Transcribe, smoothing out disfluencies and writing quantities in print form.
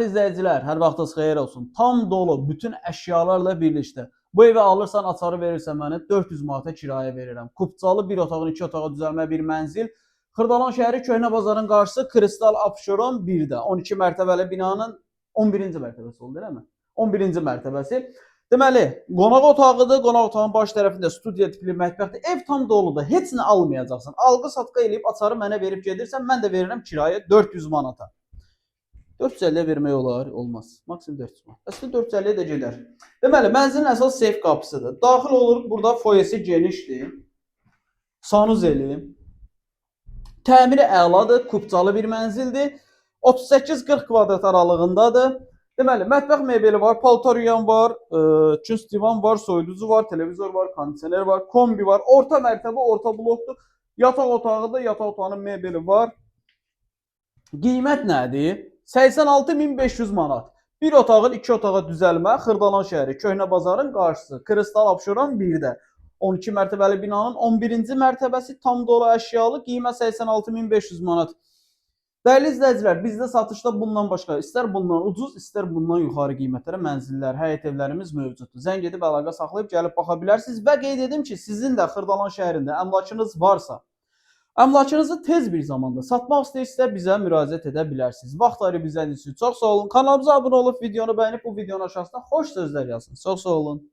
İzləyicilər, hər vaxtınız xeyir olsun. Tam dolu, bütün əşyalarla birlikdə. Bu evi alırsan, açarı verirsən mənə 400 manata kirayə verirəm. Kupçalı bir otağın iki otağa düzəlmə bir mənzil. Xırdalan şəhəri Köhnə Bazarın qarşısı Kristal Abşeron 1-də. 12 mərtəbəli binanın 11-ci mərtəbəsi oldu, eləmi? 11-ci mərtəbəsi. Deməli, qonaq otağıdır. Qonaq otağının baş tərəfində studiya tipli mətbəxdir. Ev tam doludur. Heç nə almayacaqsan. Alqı-satqı eləyib açarı mənə verib gedirsən, mən də verirəm kirayə 400 manata. 450-yə vermək olar? Olmaz. Maksimum 400 manat. Əslində 450-yə də gedər. Deməli, mənzilin əsas seyf qapısıdır. Daxil oluruq, burada foyesi genişdir. Sanuzeli. Təmiri əladır, kupçalı bir mənzildir. 38-40 kvadrat aralığındadır. Deməli, mətbəx mebeli var, paltar yuyan var, künc divan var, soyuducu var, televizor var, kondisioner var, kombi var. Orta mərtəbə, orta blokdur. Yataq otağıdır, yataq otağının mebeli var. Qiymət nədir? 86.500 manat. Bir otağın iki otağa düzəlmə Xırdalan şəhəri, Köhnə Bazarın qarşısı, Kristal Abşeron 1-də. 12 mərtəbəli binanın 11-ci mərtəbəsi tam dolu əşyalı, qiymət 86.500 manat. Dəyərli izləyicilər, bizdə satışda bundan başqa, istər bundan ucuz, istər bundan yuxarı qiymətlərə mənzillər, həyət evlərimiz mövcuddur. Zəng edib əlaqə saxlayıb gəlib baxa bilərsiniz və qeyd edim ki, sizin də Xırdalan şəhərində əmlakınız varsa, əmlakınızı tez bir zamanda satmaq istəyirsinizsə bizə müraciət edə bilərsiniz. Vaxt ayırıb izlədiyiniz üçün çox sağ olun. Kanalımıza abunə olub videonu bəyənib bu videonun aşağısına xoş sözlər yazın. Çox sağ olun.